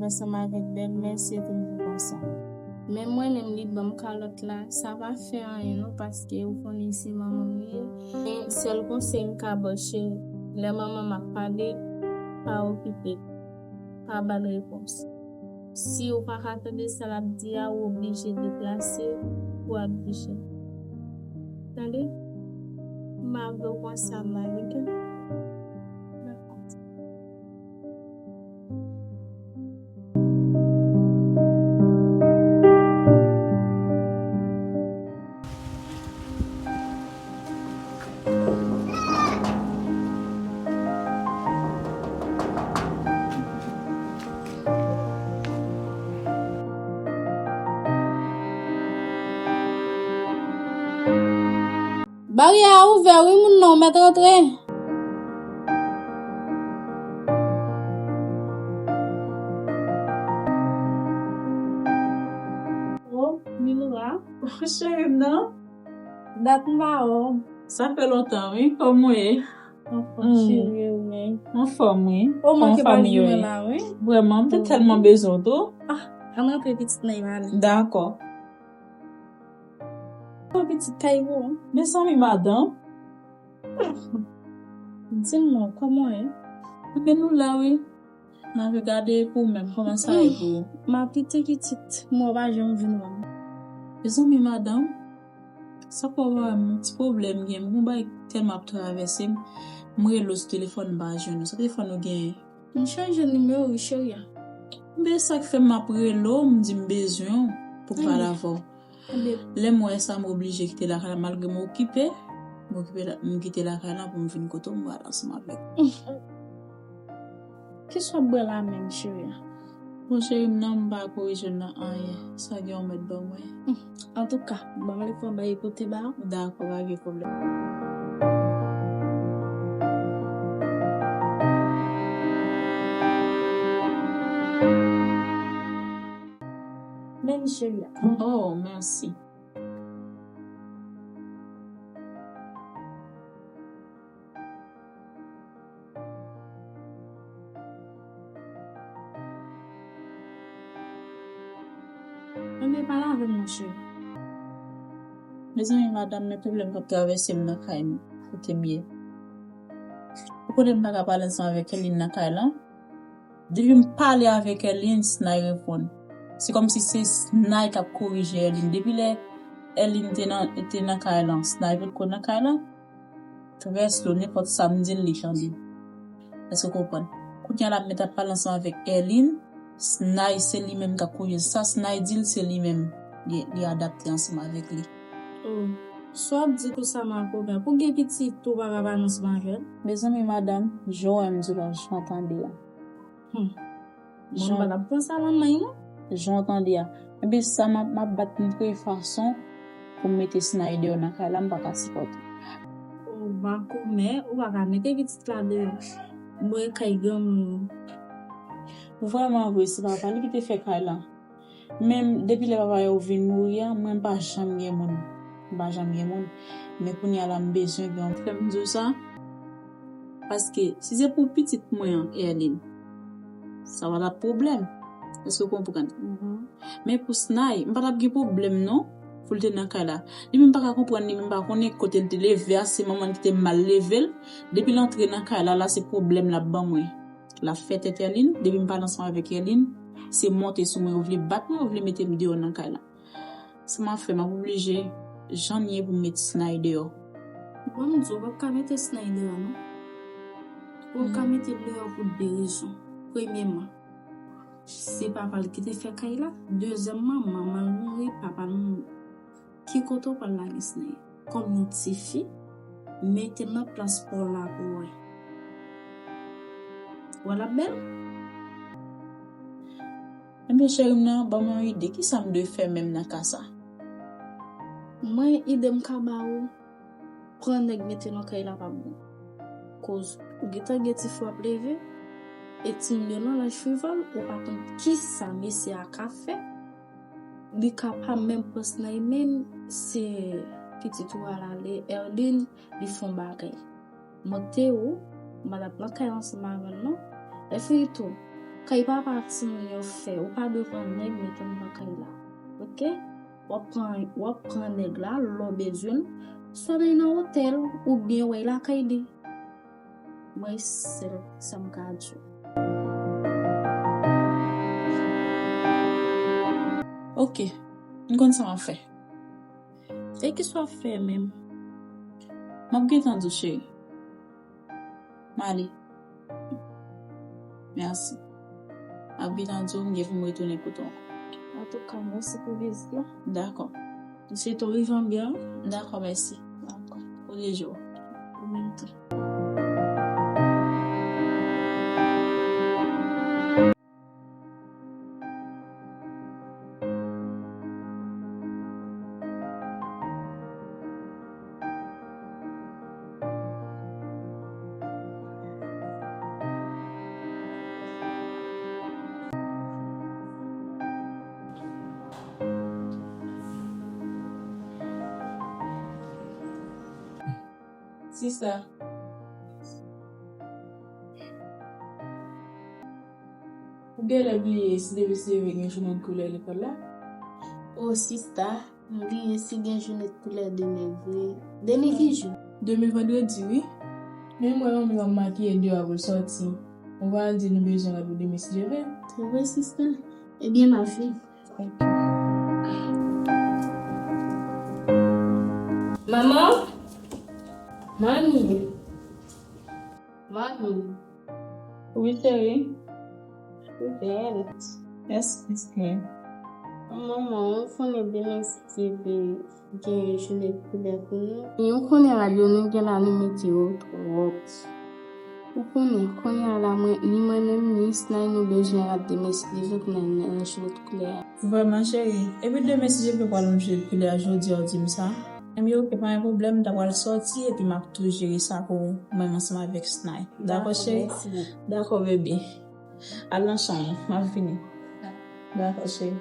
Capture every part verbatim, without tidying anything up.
Ansanm avèk bèlmè, se toujou konsa. Men mwen menm, li ban m kalòt la, sa pa fè anyen non, paske ou konnen se manman m li ye. Men sèl konsèy m ka ba w, cheri, lè manman m ap pale, pa okipe l, pa ba l repons. Si ou pa ka tande sa l ap di a, ou oblije deplase pou w ap di cheri. Tande? M pa vle w pran sa mal, oke? Dakò. Baryè a ouvè wi, moun nan, ou mèt rantre. Oh, Milora, cheri m nan. Dat m pa wè w. Sa fè lontan wi, kòman w ye? Anfòm, cheri, ou menm? Anfòm wi. Ou manke pa jwenn mwen la wi. Vrèman, m te tèlman bezwen w tou. Ah, ann rantre pitit nan, ale. Dakò. Ou pitit kay ou. Mezanmi, madanm. Di m non, kòman w ye? Ebyen, nou la wi. N ap gade pou ou menm, kòman sa ye pou ou? M ap kite pitit, m wè w pa janm vin wè m. Mezanmi, madanm, sa fè w pa wè m, yon ti pwoblèm gen, m gon bagay tèlman ap travèse m, m rele w sou telefòn, m pa jwenn ou. Sa telefòn ou genyen? M chanje nimewo wi, cheri a. Ebyen, sa k fè m ap rele w, m di m bezwen w pou m pale avè w. Ebyen, lè m wè sa, m oblije kite lakay la, malgre m okipe, m okipe la, m kite lakay la pou m vin kote w, m pale ansanm avèk ou. Kisa w ap bwè la menm, cheri a? Bon, cheri m nan, m pa korije nan anyen. Sa gen w mèt ban mwen. Antouka, ban m lefò bay kote ba w. Dakò, pa gen pwoblèm. Men cheri a. Oh, mèsi. Ebyen, pale avè m, monchè. Mezanmi, madanm, men pwoblèm k ap travèse m nan kay m, kote m ye. Ou konnen m pa ka pale ansanm avèk Erline nan kay lan. Depi m pale avèk Erline, Snay reponn. Se kòmsi se Snay k ap korije Erline. Depi lè Erline te nan, te nan kay lan, Snay potko nan kay lan. Trè slo, nenpòt sa m di l, li tande. Èske w konprann? Kounye a la, m mèt ap pale ansanm avèk Erline. Snay, se li menm k ap korije l. Sa Snay di l, se li menm li, li adapte ansanm avèk li. Oh, sa w ap di tou sa, makomè? Pou gen pitit tou, w pa ka pale ansanm avè l? Mezanmi, madanm, jan w wè m di w la, jan w tande a. Hmm. Moun pa t ap pran sa nan men non. Jan w tande a. Ebyen, sa m ap, m ap bat m twouve fason pou m mete Snay deyò nan kay la, m pa ka sipòte. Oh, makomè, ou pa ka mete pitit la deyò. Mwen kay granmoun. Vrèman vre, se papa li ki te fè kay la. Men depi lè papa yo vin mouri a, mwen m pa janm gen moun. M pa janm gen moun. Men kounye a la, m bezwen gen yon. Fè m di w sa, paske si se pou pitit mwen an, Erline, sa pa t ap pwoblèm. Èske w konprann? Men pou Snay, m pa t ap gen pwoblèm non, pou l te nan kay la. Li menm pa ka konprann, li menm pa konnen kote l te leve a, se manman l ki te mal leve l. Depi l antre nan kay la, la se pwoblèm l ap ban mwen. L ap fè tèt Erline, depi m pale ansanm avèk Erline, se monte sou mwen, yo vle bat mwen, yo vle mete m deyò nan kay la. Sa m ap fè, m ap oblije, jan l ye pou m met Snay deyò. Bon, m di w, ou p ap ka mete Snay deyò non. Ou p ap ka mete l deyò pou de rezon. Premyèman, se papa l ki te fè kay la. Dezyèmman, manman l mouri, papa l mouri. Ki kote w pral lage Snay? Kòm yon tifi, mete l nan plas pa w la pou w wè. Wè l ap bèl? Ebyen, cheri m nan, ban mwen yon ide. Kisa m dwe fè menm nan ka sa? Mwen, ide m ka ba ou, pran nèg mete nan kay la p ap bon. Koz ou gentan gen ti fou ap leve, e timoun yo nan laj frivòl, ou pa konn kisa mesye a ka fè. Li ka pa menm pran Snay menm, se pitit ou a l ale, Erline, li fè yon bagay. Monte ou, m pa t ap nan kay ansanm avè l non. Lè fini tou, Kay papa timoun yo fè, ou pa dwe pran nèg met anndan kay la. Oke? W ap pran, w ap pran nèg la lè w bezwen l, swa men nan otèl oubyen w al lakay li. Mwen sèl sa m ka di w. Oke, m konn sa m ap fè. E kisa w ap fè menm? M ap gentan di w, cheri. M ale. Mèsi. M ap gentan di w, m gen pou m retounen kote w ankò. Antouka, mèsi pou vizit la. Dakò. M swete w rive an byen, wi. Dakò, mèsi. Dakò. Pwoteje w. Ou menm tou. Sista. Ou genlè bliye si demen si Dye vle gen jounen de koulè lekòl la? O sista, m bliye si gen jounen de koulè demen vre. Demen ki jou? Demen vandredi, wi. Men mwen, manmi w ap makiye deyò pou l sòti. Ou va al di nou bezwen rad pou demen si Dye vle. Se vre, sista? Ebyen, m ap vini. Manman? Manmi? Manmi? Wi, cheri. Ou bèl. Mèsi, cheri. Manman, ou konnen demen si Dye vle gen jounen de koulè pou nou. E ou konnen rad yo nou gen la, nou mete yo twòp. Ou konnen, kounye a la, mwen, ni mwen menm, ni Snay, nou bezwen rad demen si Dye vle pou n al nan jounen de koulè a. Vrèman, cheri. Epi demen si Dye vle pral nan jounen de koulè a jodi a, ou di m sa. Ebyen, oke, pa gen pwoblèm, m ta pral sòti, epi m ap tou jere sa pou ou, mwen menm ansanm avèk Snay. Dakò, cheri? Dakò, bebe. Al nan chanm ou, m ap vini. Dakò, cheri.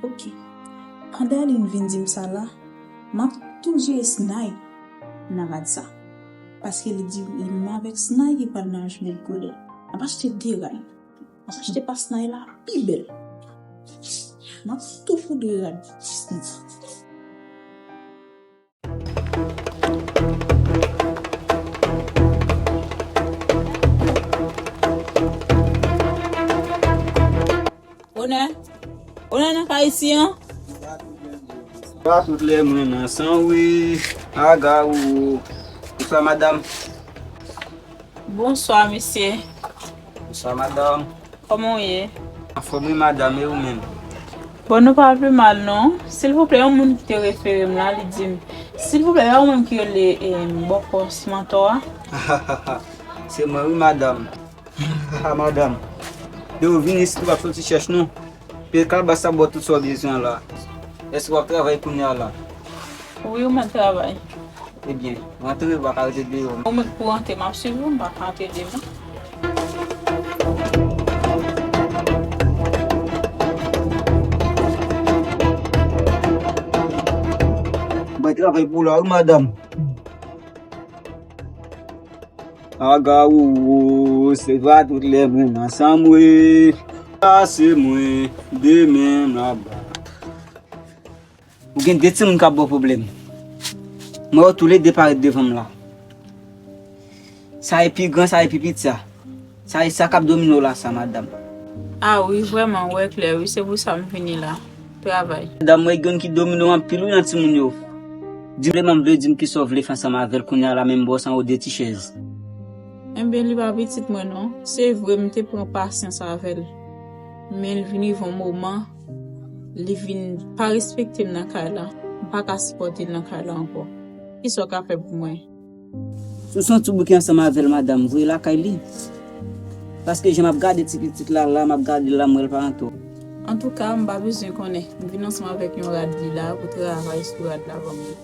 Oke. Pandan Aline vin di m sa la, m ap tou jere Snay nan rad sa. Paske li di li menm avèk Snay ki pral nan jounen de koulè. M ap achte de rad. M ap achte pa Snay la pi bèl. M ap tou fout de rad Disney. Onè, Onè nan kay isi an? Bonswa tout lè mwen nan san wi. Aga ou. Bonswa madanm. Bonswa mesye. Bonswa madanm. Kòman w ye? Anfòm wi madanm, e ou menm? Bon, nou pa pi mal non. Silvouplè, yon moun ki te refere m la, li di m, silvouplè, yon moun ki rele, em, bòkò Simantò a. Se mwen wi madanm. Ah, madanm. Yo, vin isit, w ap soti chèch nou. Peye kalbas la, ba w tout sa w bezwen la. Èske w ap travay kounye a la? Wi, ou mèt travay. Ebyen, rantre, ou pa ka rete deyò. Ou mèt pou rantre, m ap swiv ou, m pa ka rantre demen. Bay travay pou ou la, wi, madanm. Aga ou, se pa tout lè mwen ansanm, wi. Sa se mwen, demen m ap ba. Ou gen de timoun k ap ba w pwoblèm. Mwen wè w toulede parèt devan m la. Sa e pi gran, sa e pi piti a. Sa e sa k ap domine w la sa, madanm. A wi, vrèman, ou wè klè wi, se pou sa m vini la. Travay. Madanm, mwen gen youn ki domine w anpil wi nan timoun yo. Di m, m vle di m kisa w vle fè ansanm avè l kounye a la, menm ba w san w de ti chèz. Enben, li pa pitit mwen non. Se vre, m te pran pasyans avè l. Men l vin rive yon moman, li vin pa respekte m nan kay la. M pa ka sipòte l nan kay la ankò. Kisa w ka fè pou mwen? Si w santi w bouke ansanm avè l, madanm, voye l lakay li. Paske jan m ap gade ti pitit la la, m ap gade l la, m wè l pa an tò. Antouka, m pa bezwen konnen. M vin ansanm avèk yon rad li la pou travay sou rad la ban mwen.